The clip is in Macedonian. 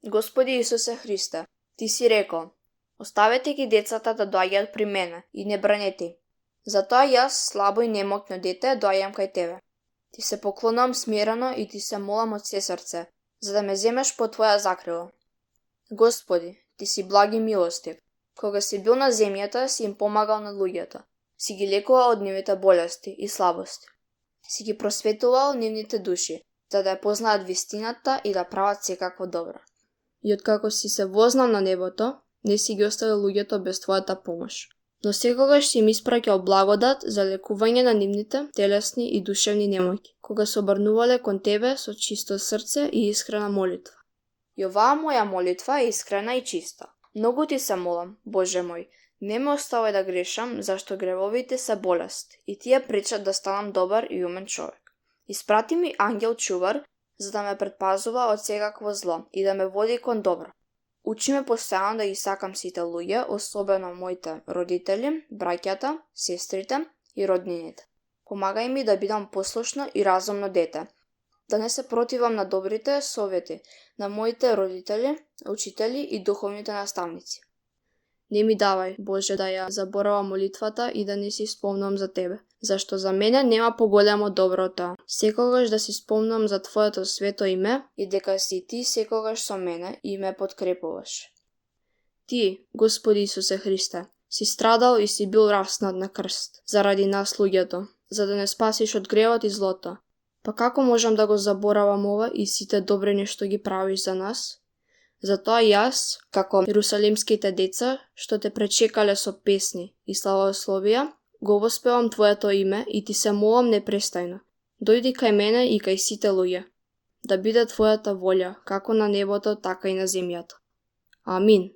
Господи Исусе Христе, Ти си рекол, оставете ги децата да доаѓаат при мене и не бранете им. Затоа јас, слабо и немокно дете, доаѓам кај Тебе. Ти се поклонувам смирено и Ти се молам од се срце, за да ме земеш под Твоја закрила. Господи, Ти си благ и милостив. Кога си бил на земјата, си им помагал на луѓето. Си ги лекувал од нивните болести и слабости. Си ги просветувал нивните души, за да ја познаат вистината и да прават секакво добро. И откако си се вознал на небото, не си ги оставил луѓето без Твојата помош. Но секогаш си им испраќал благодат за лекување на нивните телесни и душевни немоќи, кога се обрнувале кон Тебе со чисто срце и искрена молитва. И оваа моја молитва е искрена и чиста. Многу Ти се молам, Боже мој, не ме оставај да грешам, зашто гревовите се болест и тие пречат да станам добар и умен човек. Испрати ми ангел чувар, за да ме предпазува од секакво зло и да ме води кон добро. Учи ме постојано да ги сакам сите луѓе, особено моите родители, браќата, сестрите и роднините. Помагај ми да бидам послушно и разумно дете, да не се противам на добрите совети на моите родители, учители и духовните наставници. Не ми давај, Боже, да ја заборавам молитвата и да не си спомнам за Тебе, зашто за мене нема поголемо добро тоа. Секогаш да си спомнам за Твоето свето име и дека си Ти секогаш со мене и ме подкрепуваш. Ти, Господи Исусе Христе, си страдал и си бил распнат на крст заради нас луѓето, за да не спасиш од гревот и злото. Па како можам да го заборавам ова и сите добрини што ги правиш за нас? Затоа јас, како јерусалимските деца, што Те пречекале со песни и славословија, го воспевам Твоето име и Ти се молам непрестајно. Дојди кај мене и кај сите луѓе. Да биде Твојата волја, како на небото, така и на земјата. Амин.